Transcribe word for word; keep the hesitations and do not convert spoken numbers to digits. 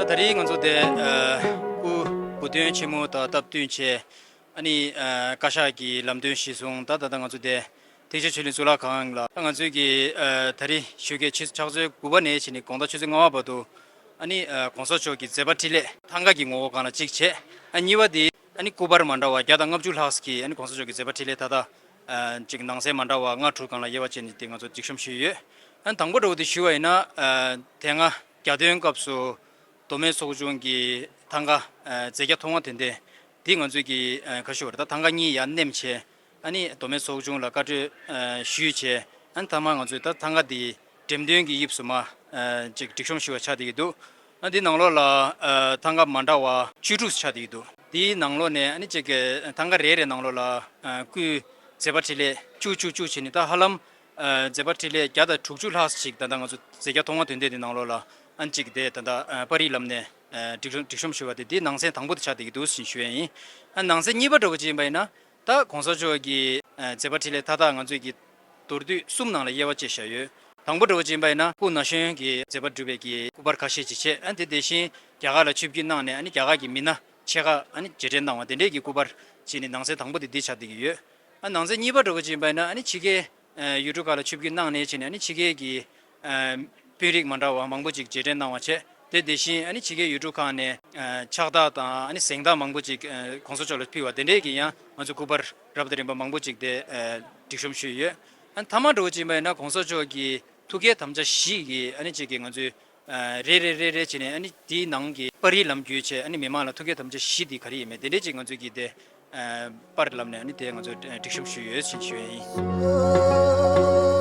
ད་རེས་ང་ཚོ་དེ་ཨ་སྐུ་བུ་སྟོན་ཆེན་མོ་དང་སྟབས་བསྟུན་བྱས། ཨ་ནི་ཨ་བཀའ་ཤག་གི་ལམ་སྟོན་གཞིར་བཟུང་ད་ད་ལྟ་ང་ཚོ་དེ་ཐེག་ཆེན་ཆོས་གླིང་གཙུག་ལག་ཁང་ལ་ད་ང་ཚོའི་གི་ཨ་ད་རེས་ཞོགས་ཀས་ཆུ་ཕྱག་ཚོད་དགུ་པ་ནས་བྱས་ནས་དགོང་དག་ཆུ་ཚོད་ལྔ་པ་བར་དུ། ཨ་ནི་ཨ་གོང་ས་མཆོག་གི་མཛད་པ་འཕྲིན་ལས་ཐང་ག་གི་ངོ་བོ་སྒང་ལ་གཅིག་བྱས། ཨ་གཉིས་པ་དེ་ཨ་ནི་སྐུ་པར་མ་འདྲ་བ་བརྒྱ་དང་ལྔ་བཅུ་ལྷག་ཙམ་གྱི་ཨ་ནི་གོང་ས་མཆོག་གི་མཛད་པ་འཕྲིན་ལས་ད་ལྟ་ཨ་ཅིག་ནང་གསེས་མ་འདྲ་བ་ལྔ་དྲུག་སྒང་ལ་དབྱེ་བ་ཕྱེ་ནས་དེ་ང་ཚོ་སྒྲིག་གཤོམ་ཞུས་ཡོད། ཨ་ནི་དང་པོ་འདྲ་བོ་དེ་ཞུ་བ་ཡིན་ན། ཨ་དེ་སྔ་གྱ་སྟོན་སྐབས་སུ་མདོ་སྨད་ཚོགས་ཆུང་གི་ཐང་ག་ཨ་རྫས་བརྒྱ་མཐོང་བ་དོན་ལྡན་འདི་ང་ཚོས་ཀྱི་ཨ་ག་ཞུ་བར་ད་ཐང་ག་གཉིས་ཡར་མནན་བྱས། ཨ་ནི་མདོ་སྨད་ཚོགས་ཆུང་ལ་བཀའ་འཁྲོལ་ཨ་ཞུས་བྱས། ཨ་ནི་མཐའ་མ་ང་ཚོས་ད་ཐང་ག་འདི་འགྲེམས་སྟོན་གྱི་དབྱིབས་སུ་མ་ཨ་ཅིག་སྒྲིག་གཤོམ་ཞུ་བ་ཆགས་བསྡད་ཀྱི་འདུག་ཨ་འདི་ནང་ལོགས་ལ་ཨ་ཐང་ག་མ་འདྲ་བ་བཅུ་དྲུག་ཆགས་བསྡད་ཀྱི་འདུག་འདིའི་ནང་ལོགས་ནས་ཨ་ནི་ཅིག་གི་ཐང་ག་རེ་རེ་ནང་ལོགས་ལ་ཨ་སྐུའི་མཛད་པ་འཕྲིན་ལས་བཅུ་བཅུ་བཅུ་བྱས་ནས་ད་ཧ་ལམ་ཨ་མཛད་པ་འཕྲིན་ལས་བརྒྱ་དང་དྲུག་ཅུ་ལྷག་ཅིག་ད་ལྟ་ང་ཚོ་རྫས་བརྒྱ་མཐོང་བ་དོན་ལྡན་འདི་ནང་ལོགས་ལ་ཨ་ནི་ཅིག་དེ་ད་ལྟ་ཨ་པར་རིས་ལམ་ནས་ཨ་སྒྲིག་སྒྲིག་གཤོམ་ཞུ་བ་དེ་འདི་ནང་གསེས་དང་པོ་དེ་ཆགས་བསྡད་ཀྱི་འདུག་ཟེར་ཞུ་ཡ་ཡིན། ཨ་ནང་གསེས་གཉིས་པ་འདྲ་བོ་ཅིག་ཡིན་པ་ཡིན་ན། ད་གོང་ས་མཆོག་གི་ཨ་མཛད་པ་འཕྲིན་ལས་མཐའ་དག་ང་ཚོས་ཀྱི་མདོར་བསྡུས་གསུམ་ནང་ལ་དབྱེ་བ་ཕྱེ་བཞག་ཡོད། དང་པོ་འདྲ་བོ་ཅིག་ཡིན་པ་ཡིན་ན་སྐུ་ན་གཞོན་གྱི་མཛད་པ་བསྒྲུབས་པའི་གི་སྐུ་པར་ཁ་ཤས་ཅིག་བྱས། ཨ་དེ་དེ་བཞིན་རྒྱ་གར་ལ་ཆིབས་བསྒྱུར་གནང་ནས་ཨ་ནི་རྒྱ་གར་གྱི་མི་སྣ་ཆེ་ཁག་ཨ་ནི་རྗེས་དྲན་གནང་བ་དེ་འདྲས་ཀྱི་སྐུ་པར་བྱས་ནས་ནང་གསེས་དང་པོ་དེ་འདི་ཆགས་བསྡད་ཀྱི་ཡོད། ཨ་ནང་གསེས་གཉིས་པ་འདྲ་བོ་ཅིག་ཡིན་པ་ཡིན་ན་ཨ་ནི་ཕྱི་རྒྱལ་ཨ་ཡུལ་གྲུ་ཁག་ལ་ཆིབས་བསྒྱུར་གནང་ནས་བྱས་ནས་ཨ་ནི་ཕྱི་རྒྱལ་གྱི་ཨ་དཔོན་རིགས་མ་འདྲ་བ་མང་པོ་ཅིག་རྗེས་དྲན་གནང་བ་བྱས། དེ་དེ་བཞིན་ཨ་ནི་ཕྱི་རྒྱལ་ཡུལ་གྲུ་ཁག་ནས་ཨ་ཕྱག་རྟགས་དང་ཨ་ནི་གཟེངས་རྟགས་མང་པོ་ཅིག་ཨ་གོང་ས་མཆོག་ལ་ཕུལ་བ་དེ་འདྲས་ཀྱི་ཡང་ང་ཚོ་སྐུ་པར་རབ་དང་རིམ་པ་མང་པོ་ཅིག་དེ་ཨ་སྒྲིག་གཤོམ་ཞུས་ཡོད། ཨ་ནི་མཐའ་མ་འདྲ་བོ་ཅིག་ཡིན་པ་ཡིན་ན་གོང་ས་མཆོག་གི་ཐུགས་བསྐྱེད་དམ་བཅའ་བཞི་གི་ཨ་ནི་ཅིག་གི་ང་ཚོས་ཨ་རེ་རེ་རེ་རེ་བྱས་ནས་ཨ་ནི་དེའི་ནང་གི་པར་རིས་ལམ་བརྒྱུད་བྱས་ཨ་ནི་མི་མང་ལ་ཐུགས་བསྐྱེད་དམ་བཅའ་བཞི་དེ་ག་རེ་ཡིན་མིན་དེ་འདྲས་ཅིག་ང་ཚོས་ཀྱི་དེ་ཨ་པར་ལམ་ནས་ཨ་ནི་དེ་ང་ཚོས་ཨ་སྒྲིག་གཤོམ་ཞུས་ཡོད་ཅེས་ཞུ་ཡ་ཡིན།